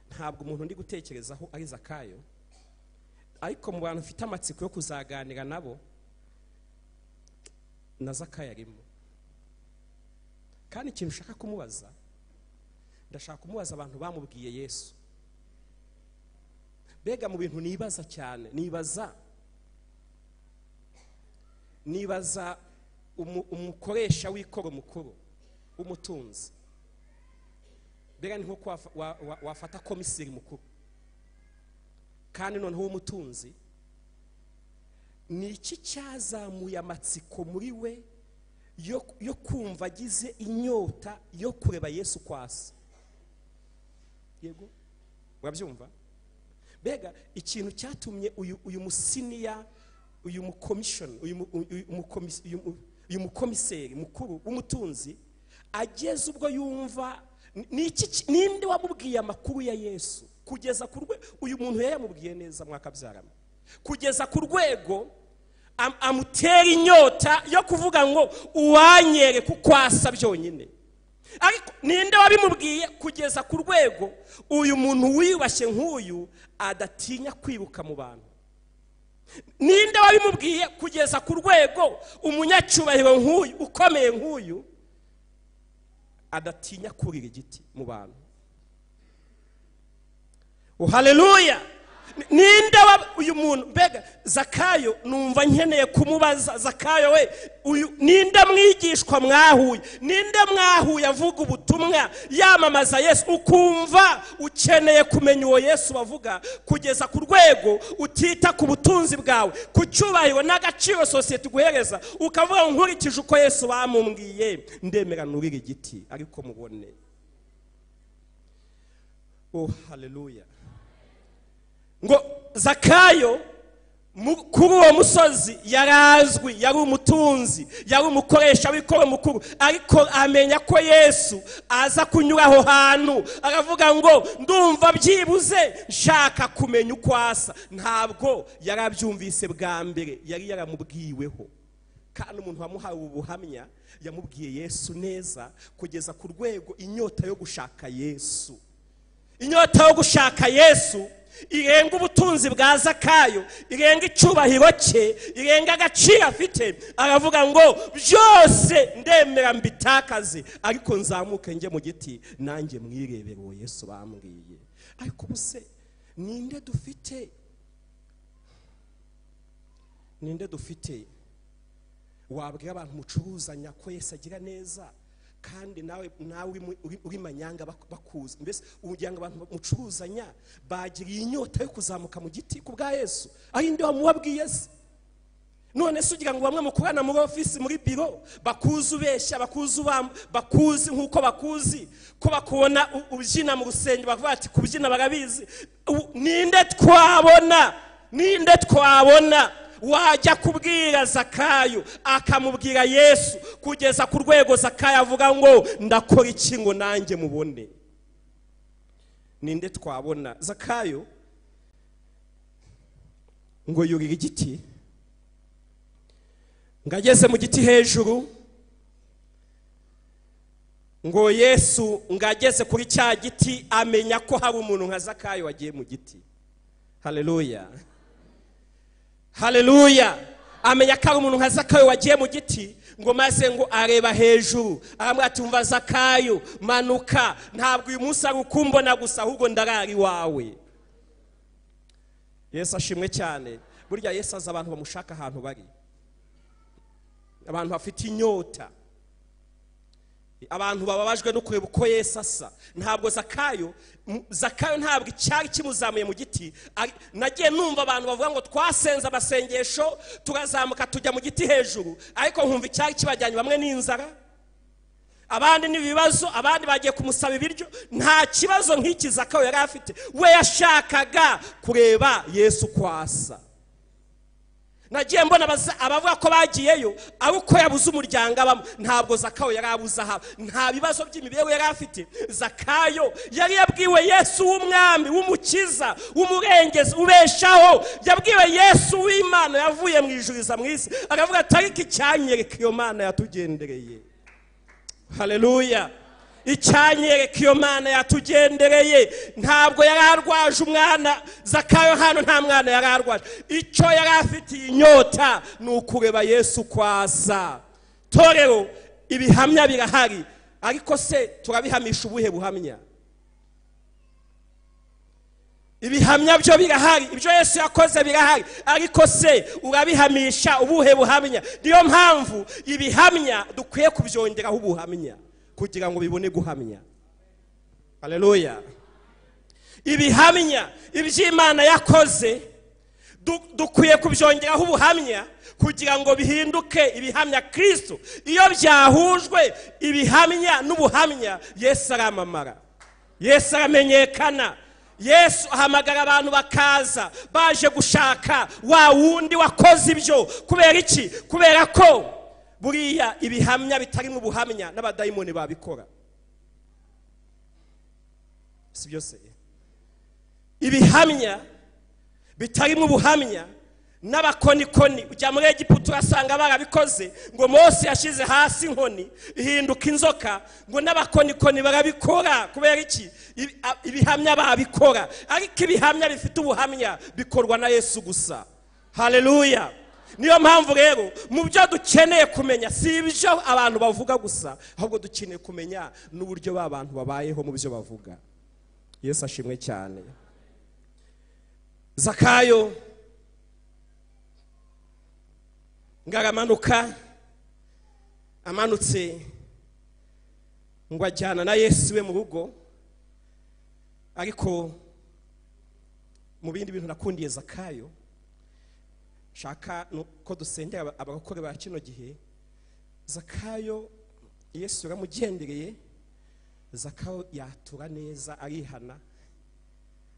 ntabwo umuntu ndi gutekerezaho ari Zakayo, ariko mu bantu mfite amatsiko yo kuzaganira nabo na Zakayo arimo. Kandi ikintu ushaka kumubaza, ndashaka kumubaza abantu bamubwiye Yesu. Mbega mu bintu nibaza cyane, nibaza umukoresha w'ikoro mukuru w'umutunzi. Mbega ni nko wafata komiseri mukuru kandi noneho w'umutunzi, ni iki cyazamuye amatsiko muri we yo kumva agize inyota yo kureba Yesu kwasa? Yego, urabyumva? Mbega ikintu cyatumye uyu musiniya, uyu mukomishoni, uyu mukomiseri mukuru w'umutunzi ageze ubwo yumva, ninde wamubwiye amakuru ya Yesu kugeza ku rwego uyu muntu yayamubwiye neza mwakabyarama, kugeza ku rwego amutera inyota yo kuvuga ngo uwanyere kuko asa byonyine. Ariko ninde wabimubwiye kugeza ku rwego uyu muntu wiyubashye nk'uyu adatinya kwiruka mu bantu? Ninde wabimubwiye kugeza ku rwego umunyacyubahiro nk'uyu ukomeye nk'uyu adatinya kurira igiti mu bantu? Oh, haleluya! Ninde uyu muntu? Mbega Zakayo numva nkeneye kumubaza, Zakayo we, uyu ninde mwigishwa mwahuye? Ninde mwahuye avuga ubutumwa yamamaza Yesu, ukumva ukeneye kumenya uwo Yesu bavuga, kugeza ku rwego utita ku butunzi bwawe, ku cyubahiro n'agaciro sosiyete iguhereza, ukavuga ngo nkurikije uko Yesu bamumbwiye ndemera nurira igiti ariko mubone. Oh, haleluya! Ngo Zakayo kuri uwo musozi yarazwi, yari umutunzi, yari umukoresha w'ikoro mukuru, ariko amenya ko Yesu aza kunyura aho hantu, aravuga ngo ndumva byibuze nshaka kumenya uko asa. Ntabwo yarabyumvise bwa mbere, yari yaramubwiweho. Kandi umuntu wamuhawe ubuhamya yamubwiye Yesu neza kugeza ku rwego inyota yo gushaka Yesu, inyota yo gushaka Yesu irenga ubutunzi bwa Zakayo, irenga icyubahiro cye, irenga agaciro afite. Aravuga ngo byose ndemera mbitakaze, ariko nzamuke njye mu giti nanjye mwirebere uwo Yesu bambwiye. Ariko ubuse ninde dufite? Ninde dufite wabwira abantu mucuruzanya ko Yesu agira neza, kandi nawe uri manyanga bakuzi? Mbese ugira ngo abantu mucuruzanya bagiriye inyota yo kuzamuka mu giti ku bwa Yesu, ari nde wamubabwiye se? None se ugira ngo bamwe mukorana muri ofisi, muri biro, bakuzi ubeshya, bakuzi bakuzi nkuko bakuzi ko bakubona ubyina mu rusengero, bavuga ati kubyina barabizi. Ninde twabona? Ninde twabona wajya kubwira Zakayo akamubwira Yesu kugeza ku rwego Zakayo avuga ngo ndakora iki ngo nanjye mubone? Ninde twabona? Zakayo ngo yurira igiti, ngageze mu giti hejuru, ngo Yesu ngageze kuri cya giti amenya ko hari umuntu nka Zakayo wagiye mu giti. Haleluya, haleluya! Amenya ko ari umuntu nka Zakayo wagiye mu giti, ngo maze ngo areba hejuru aramubwira ati umva Zakayo, manuka, ntabwo uyu munsi ari ukumbona gusa, ahubwo ndarara iwawe. Yesu ashimwe cyane. Burya Yesu aza abantu bamushaka ahantu bari, abantu bafite inyota. Abantu bababajwe no kureba uko Yesu asa. Ntabwo Zakayo ntabwo icyari kimuzamuye mu giti. Nagiye numva abantu bavuga ngo twasenze abasengesho turazamuka tujya mu giti hejuru, ariko nkumva icyari kibajyanye bamwe n'inzara, abandi n'ibibazo, abandi bagiye kumusaba ibiryo. Nta kibazo nk'iki Zakayo yari afite, we yashakaga kureba Yesu kwasa. Nagiye mbona abavuga ko bagiyeyo ari uko yabuze umuryango abamo. Ntabwo Zakayo yari abuze ahaba, nta bibazo by'imibereho yari afite. Zakayo yari yabwiwe Yesu w'umwami, w'umukiza, w'umurengezi, ubeshaho. Yabwiwe Yesu w'Imana yavuye mu ijuru iza mu isi, aravuga ati ariko icyanyereka iyo Mana yatugendereye. Haleluya! Icyanyereka iyo Mana yatugendereye. Ntabwo yari arwaje umwana Zakayo hano, nta mwana yari arwaje. Icyo yari afitiye inyota ni ukureba Yesu kwasa. Torero, ibihamya birahari, ariko se turabihamisha ubuhe buhamya? Ibihamya byo birahari, ibyo Yesu yakoze birahari, ariko se urabihamisha ubuhe buhamya? Niyo mpamvu ibihamya dukwiye kubyongeraho ubuhamya kugira ngo bibone guhamya. Haleluya! Ibihamya iby'Imana yakoze dukwiye kubyongeraho ubuhamya kugira ngo bihinduke ibihamya Kristo. Iyo byahujwe ibihamya n'ubuhamya, Yesu aramamara, Yesu aramenyekana. Yesu ahamagara abantu bakaza baje gushaka wa wundi wakoze ibyo. Kubera iki? Kubera ko buriya ibihamya bitari mu buhamya n'abadayimoni babikora. Si byose? Ibihamya bitari mu buhamya n'abakonikoni, ujya muri Egiputa urasanga barabikoze, ngo Mose yashize hasi inkoni ihinduka inzoka, ngo n'abakonikoni barabikora. Kubera iki? Ibihamya babikora, ariko ibihamya bifite ubuhamya bikorwa na Yesu gusa. Haleluya! Niyo mpamvu rero mu byo dukeneye kumenya si ibyo abantu bavuga gusa, ahubwo dukeneye kumenya n'uburyo ba bantu babayeho mu byo bavuga. Yesu ashimwe cyane. Zakayo ngaramanuka, amanutse ngo ajyana na Yesu we mu rugo. Ariko mu bindi bintu nakundiye Zakayo, shaka ko dusengera abakore ba kino gihe, Zakayo Yesu yaramugendereye, Zakayo yatura neza arihana,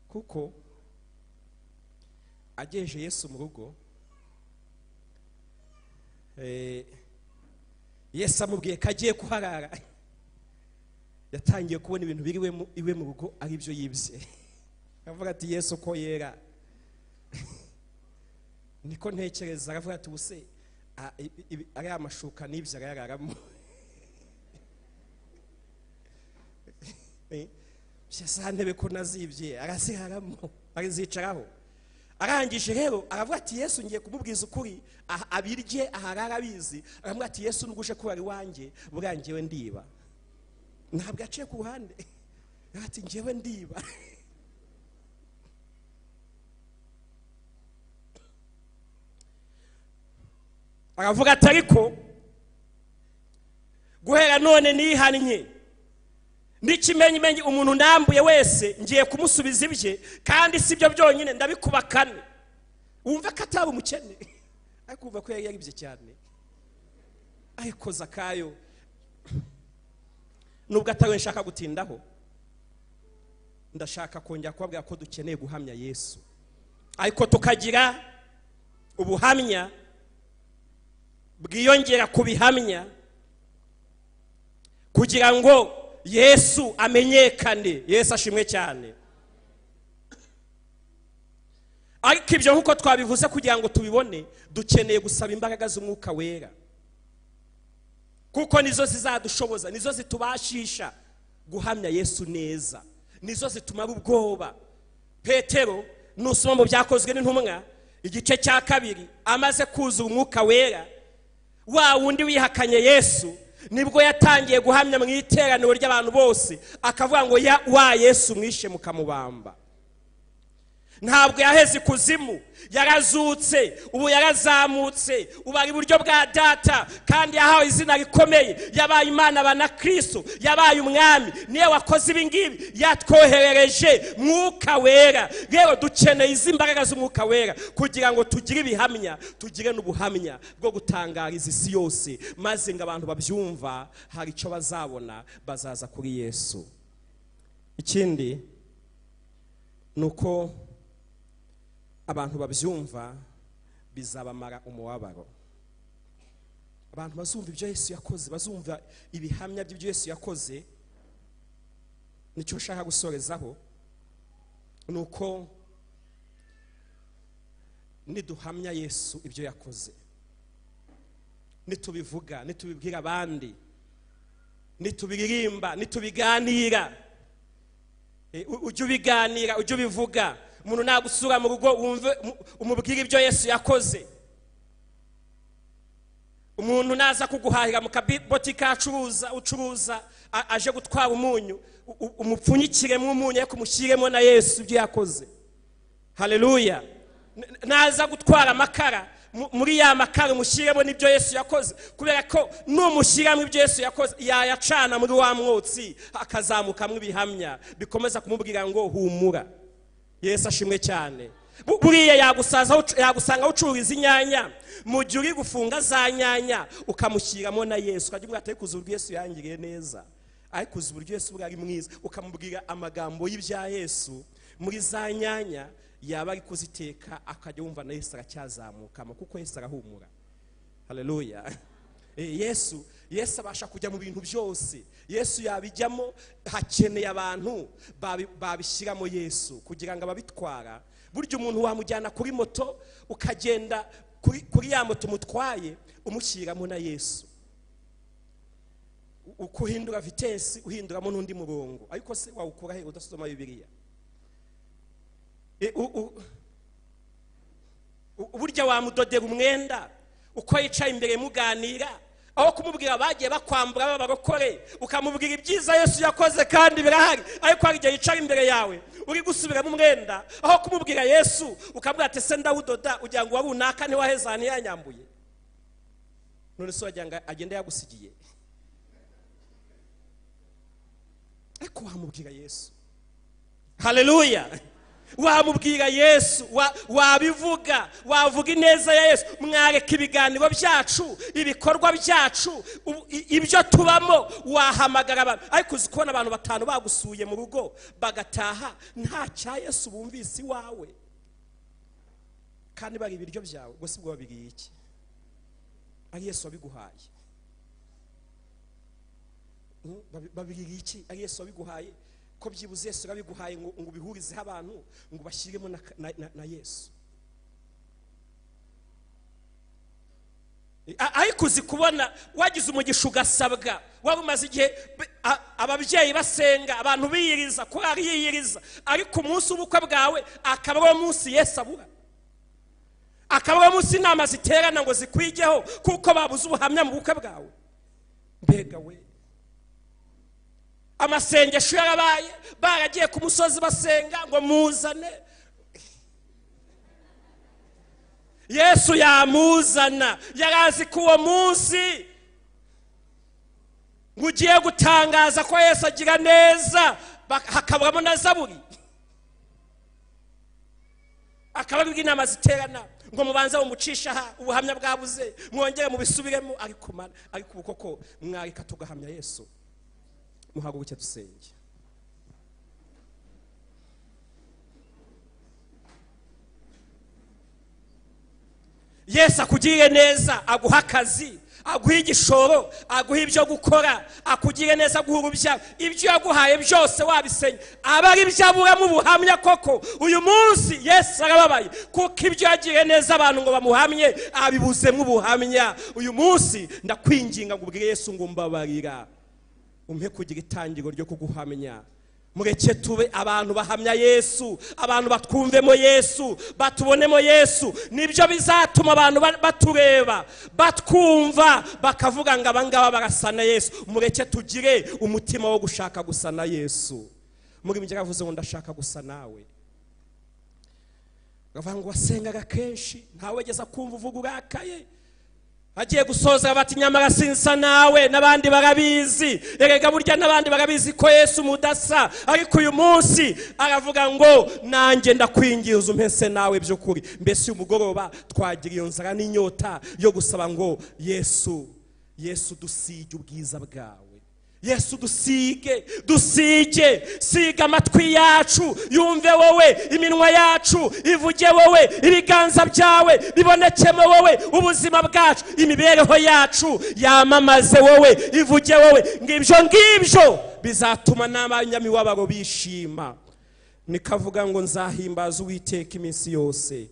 kuko ageje Yesu mu rugo, Yesu amubwiye ko agiye kuharara. Yatangiye kubona ibintu biri iwe mu rugo ari byo yibye. Aravuga ati Yesu ko yera. Niko ntekereza, aravuga ati ubuse ari amashuka n'ibyo arayararamo. Za ntebe ko nazibye araziharamo, arazicaraho. Arangije rero aravuga ati Yesu ngiye kumubwiza ukuri, abirye aharara abizi. Aramubwira ati Yesu nuguje ko ari wanjye, buriya njyewe ndiba. Ntabwo yaciye ku ruhande, ati njyewe ndiba. Aravuga ati ariko guhera none nihannye, n'ikimenyimenyi umuntu ndambuye wese ngiye kumusubiza ibye, kandi si byo byonyine ndabikuba kane. Wumva ko ataba umukene, ariko wumva ko yari yaribye cyane. Ariko Zakayo nubwo atari we nshaka gutindaho, ndashaka kongera kubabwira ko dukeneye guhamya Yesu, ariko tukagira ubuhamya bwiyongera ku bihamya kugira ngo Yesu amenyekane. Yesu ashimwe cyane. Ariko ibyo nkuko twabivuze, kugira ngo tubibone dukeneye gusaba imbaraga z'umwuka wera, kuko nizo zizadushoboza, nizo zitubashisha guhamya Yesu neza, nizo zitumara ubwoba. Petero nusoma mu byakozwe n'intumwa igice cya 2, amaze kuzura umwuka wera, wa wundi wihakanye Yesu, nibwo yatangiye guhamya mu iteraniro ry'abantu bose, akavuga ngo wa Yesu mwishe mukamubamba. Ntabwo yaheze ikuzimu, yarazutse, ubu yarazamutse, ubu ari iburyo bwa Data, kandi yahawe izina rikomeye, yabaye Imana bana Kristo, yabaye umwami, niwe wakoze ibi ngibi, yatwoherereje Mwuka Wera. Rero dukeneye izi mbaraga z'Umwuka Wera kugira ngo tugire ibihamya, tugire n'ubuhamya bwo gutangariza isi yose, maze ngo abantu babyumva hari icyo bazabona, bazaza kuri Yesu. Ikindi nuko abantu babyumva bizabamara umubabaro. Abantu bazumva ibyo Yesu yakoze, bazumva ibihamya by'ibyo Yesu yakoze. Nicyo nshaka gusorezaho, nuko niduhamya Yesu ibyo yakoze, nitubivuga, nitubibwira abandi, nitubiririmba, nitubiganira, ujye ubiganira, ujye ubivuga. Umuntu nagusura mu rugo wumve umubwire ibyo Yesu yakoze. Umuntu naza kuguhahira mu kabotike acuruza, ucuruza aje gutwara umunyu, umupfunyikiremo umunyu ariko umushyiremo na Yesu ibyo yakoze. Haleluya. Naza gutwara amakara, muri ya makara umushyiremo n'ibyo Yesu yakoze, kubera ko numushyiramo ibyo Yesu yakoze yayacana muri wa mwotsi akazamukamo ibihamya bikomeza kumubwira ngo humura. Yesu ashimwe cyane. Buriya yagusanga ucururiza inyanya, mu gihe uri gufunga za nyanya ukamushyiramo na Yesu, ukajya umubwira ati ariko uzi Yesu yangiriye neza, ariko uzi uburyo Yesu bwari mwiza, ukamubwira amagambo y'ibya Yesu muri za nyanya yaba ari kuziteka, akajya wumva na Yesu aracyazamukamo, kuko Yesu arahumura. Haleluya. Yesu abasha kujya mu bintu byose. Yesu yabijyamo, hakeneye abantu babishyiramo Yesu kugira ngo ababitwara. Burya umuntu wamujyana kuri moto, ukagenda kuri ya moto umutwaye umushyiramo na Yesu, uko uhindura vitesi uhinduramo n'undi murongo. Ariko se wawukura he udasoma Bibiliya? Burya wamudodera umwenda uko yicaye imbere muganira, aho kumubwira bagiye bakwambura babarokore, ukamubwira ibyiza Yesu yakoze kandi birahari, ariko hari igihe yicara imbere yawe uri gusubiramo umwenda, aho kumubwira Yesu ukamubwira ati se ndawudoda ugira ngo warunaka ntiwaheza ntiyanyambuye. None se wagira ngo agende yagusigiye? Ariko wamubwira Yesu. Haleluya. Wamubwira Yesu, wabivuga, wavuga ineza ya Yesu. Mwareka ibiganiro byacu, ibikorwa byacu, ibyo tubamo, wahamagara abantu. Ariko uzi kubona abantu batanu bagusuye mu rugo bagataha nta cya Yesu bumvise iwawe, kandi bari ibiryo byawe, ubwo si bwo babiriye iki? Ari Yesu wabiguhaye. Babiriye iki? Ari Yesu wabiguhaye. Ko byibuze Yesu yabiguhaye ngo ubihurizeho abantu, ngo bashyiremo na Yesu. Ariko uzi kubona wagize umugisha ugasabwa, wari umaze igihe ababyeyi basenga, abantu biyiriza, korari yiyiriza, ariko umunsi w'ubukwe bwawe akaba ari umunsi Yesu abura, akaba ari umunsi inama ziterana ngo zikwigeho kuko babuze ubuhamya mu bukwe bwawe. Mbega we, amasengesho yarabaye, baragiye ku musozi basenga ngo muzane Yesu, yamuzana. Yarazi ko uwo munsi ngo ugiye gutangaza ko Yesu agira neza, hakaburamo na zaburi, akaba aribwo inama ziterana ngo mubanze mumucisha aha, ubuhamya bwabuze, mwongere mubisubiremo. Ariko ubu koko mwareka tugahamya Yesu. Muhaguruke dusenge. Yesu akugirire neza, aguha akazi, aguha igishoro, aguha ibyo gukora, akugirire neza, aguha urubyaro, ibyo yaguhaye byose wabisenya, aba ari ibyo aburamo ubuhamya koko. Uyu munsi Yesu arababaye kuko ibyo yagiriye neza abantu ngo bamuhamye abibuzemo ubuhamya. Uyu munsi ndakwinginga ngo ubwire Yesu ngo mbabarira, umpe kugira itangiriro ryo kuguhamya. Mureke tube abantu bahamya Yesu, abantu batwumvemo Yesu, batubonemo Yesu. Nibyo bizatuma abantu batureba, batwumva, bakavuga ngo abangaba barasa na Yesu. Mureke tugire umutima wo gushaka gusa na Yesu. Muri mujye avuze ngo ndashaka gusa nawe. Bavuga ngo wasengaga kenshi, ntawegeza kumva uvuga urakaye. Agiye gusoza bati nyamara sinsa nawe, n'abandi barabizi. Erega burya n'abandi barabizi ko Yesu mudasa, ariko uyu munsi aravuga ngo nanjye ndakwinginze umpese nawe by'ukuri. Mbese uyu mugoroba twagira iyo nzara n'inyota yo gusaba ngo Yesu, Yesu dusige ubwiza bwawe. Yesu dusige, dusige, siga amatwi yacu yumve wowe, iminwa yacu ivuge wowe, ibiganza byawe bibonekemo wowe, ubuzima bwacu, imibereho yacu yamamaze wowe, ivuge wowe. Ngibyo ngibyo bizatuma n'abanyamibabaro bishima. Nikavuga ngo nzahimbaza Uwiteka iminsi yose,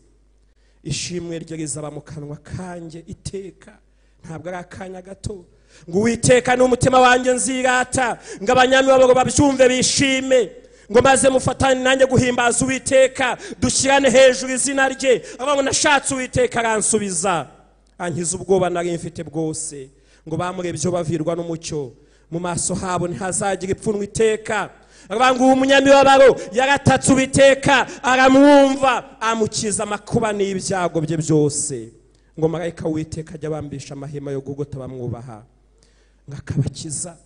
ishimwe rye rizaba mu kanwa kanjye iteka. Ntabwo ari akanya gato. Ngo Uwiteka ni umutima wanjye nzirata, ngo abanyamibabaro babyumve bishime, ngo maze mufatane nanjye guhimbaza Uwiteka, dushyirane hejuru izina rye. Avuga ngo nashatse Uwiteka aransubiza, ankiza ubwoba nari mfite bwose. Ngo bamurebye bavirwa n'umucyo, mu maso habo ntihazagira ipfunwe iteka. Avuga ngo umunyamibabaro yaratatse Uwiteka aramwumva, amukiza amakuba n'ibyago bye byose. Ngo marayika w'Uwiteka ajya abambisha amahema yo gugota bamwubaha, ngakabakiza.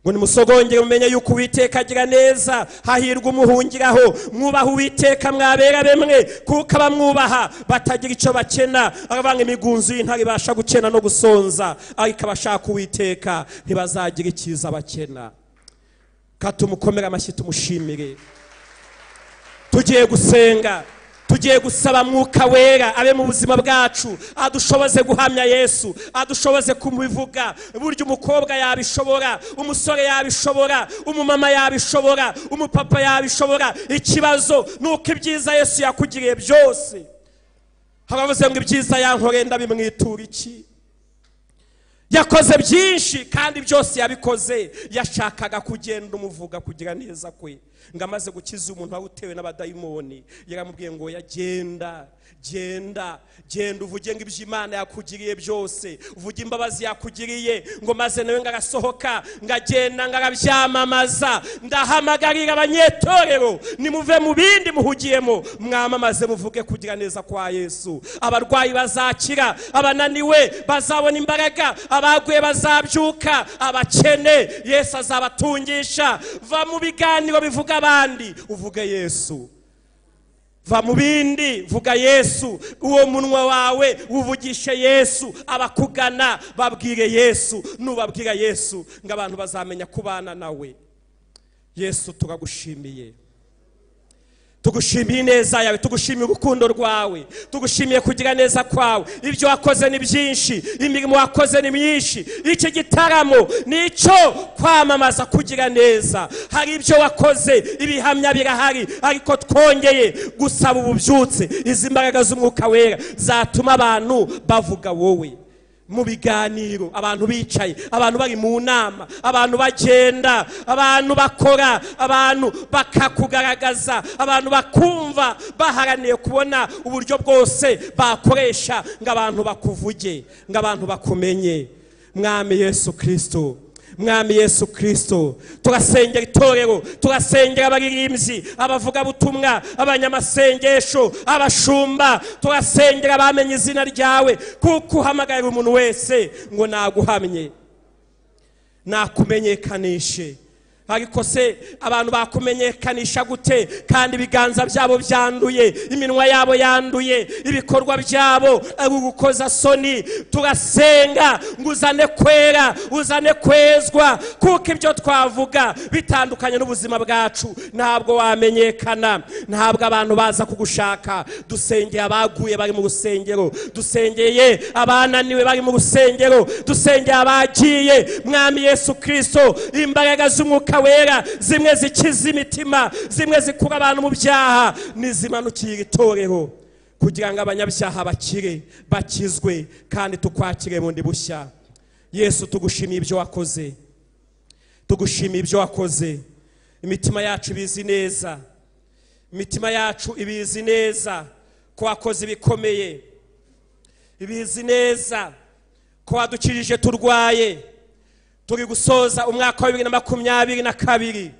Ngo nimusogongere mumenye yuko Uwiteka agira neza, hahirwa umuhungiraho. Mwubaha Uwiteka mwabera bemwe, kuko abamwubaha batagira icyo bakena. Aravuga imigunzu y'intare ibasha gukena no gusonza, ariko abashaka Uwiteka ntibazagira icyiza bakena. Katumukomera amashyi tumushimire. Tugiye gusenga, tugiye gusaba Mwuka Wera abe mu buzima bwacu, adushoboze guhamya Yesu, adushoboze kumubivuga. Burya umukobwa yabishobora, umusore yabishobora, umumama yabishobora, umupapa yabishobora. Ikibazo nuko ibyiza Yesu yakugiriye byose, haravuze ngo ibyiza yankoreye ndabimwitura iki? Yakoze byinshi kandi byose yabikoze yashakaga kugenda umuvuga kugira neza kwe. Ngo amaze gukiza umuntu wawutewe n'abadayimoni, yaramubwiye ngo yagenda, genda, genda uvuge ngo ibyo Imana yakugiriye byose, uvuge imbabazi yakugiriye. Ngo maze nawe ngarasohoka, ngagenda ngarabyamamaza. Ndahamagarira abanyetorero, nimuve mu bindi muhugiyemo, mwamamaze muvuge kugira neza kwa Yesu. Abarwayi bazakira, abananiwe bazabona imbaraga, abaguye bazabyuka, abakene Yesu azabatungisha. Va mu biganiro bivuga abandi, uvuge Yesu. Va mu bindi, vuga Yesu. Uwo munwa wawe uvugishe Yesu, abakugana babwire Yesu. Nubabwira Yesu ngo abantu bazamenya kubana nawe. Yesu turagushimiye, tugushimiye neza yawe, tugushimiye urukundo rwawe, tugushimiye kugira neza kwawe. Ibyo wakoze ni byinshi, imirimo wakoze ni myinshi. Iki gitaramo nicyo kwamamaza kugira neza. Hari ibyo wakoze, ibihamya birahari, ariko twongeye gusaba ububyutse. Izi mbaraga z'Umwuka Wera zatuma abantu bavuga wowe mu biganiro, abantu bicaye, abantu bari mu nama, abantu bagenda, abantu bakora, abantu bakakugaragaza, abantu bakumva baharaniye kubona uburyo bwose bakoresha ngo abantu bakuvuge, ngo abantu bakumenye. Mwami Yesu Kristo, Mwami Yesu Kristo, turasengera itorero, turasengera abaririmbyi, abavugabutumwa, abanyamasengesho, abashumba, turasengera abamenye izina ryawe, kuko uhamagarira umuntu wese ngo naguhamye, nakumenyekanishe. Ariko se abantu bakumenyekanisha gute kandi ibiganza byabo byanduye, iminwa yabo yanduye, ibikorwa byabo ari ugukoza soni? Turasenga ngo uzane kwera, uzane kwezwa, kuko ibyo twavuga bitandukanye n'ubuzima bwacu. Ntabwo wamenyekana, ntabwo abantu baza kugushaka. Dusengeye abaguye bari mu rusengero, dusengeye abananiwe bari mu rusengero, dusengeye abagiye. Mwami Yesu Kristo, imbaraga z'Umwuka Wera zimwe zikiza imitima, zimwe zikura abantu mu byaha, nizimanukira itorero kugira ngo abanyabyaha bakire, bakizwe, kandi tukwakire bundi bushya. Yesu tugushimiye ibyo wakoze, tugushimiye ibyo wakoze. Imitima yacu ibizi neza, imitima yacu ibizi neza ko wakoze ibikomeye, ibizi neza ko wadukijije turwaye. Turi gusoza umwaka wa 2022.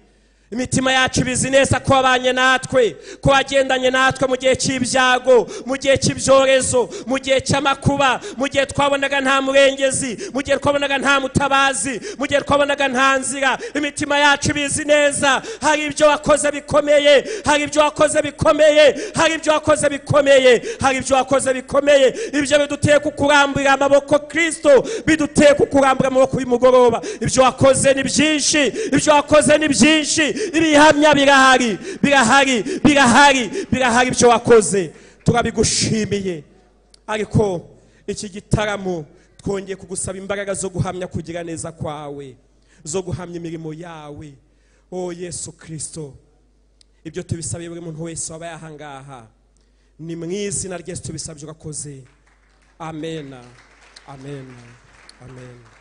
Imitima yacu ibizi neza ko wabanye natwe, ko wagendanye natwe mu gihe cy'ibyago, mu gihe cy'ibyorezo, mu gihe cy'amakuba, mu gihe twabonaga nta murengezi, mu gihe twabonaga nta mutabazi, mu gihe twabonaga nta nzira. Imitima yacu ibizi neza, hari ibyo wakoze bikomeye, hari ibyo wakoze bikomeye, hari ibyo wakoze bikomeye, hari ibyo wakoze bikomeye. Ibyo biduteye kukurambura amaboko Kristo, biduteye kukurambura amaboko uyu mugoroba. Ibyo wakoze ni byinshi, ibyo wakoze ni byinshi, ibihamya birahari, birahari, birahari, birahari. Ibyo wakoze turabigushimiye. Ariko iki gitaramo twongeye kugusaba imbaraga zo guhamya kugira neza kwawe, zo guhamya imirimo yawe. O Yesu Kristo, ibyo tubisabiye buri muntu wese wabaye aha ngaha, ni mu izina rya Yesu tubisabye, urakoze. Amen, amen, amen.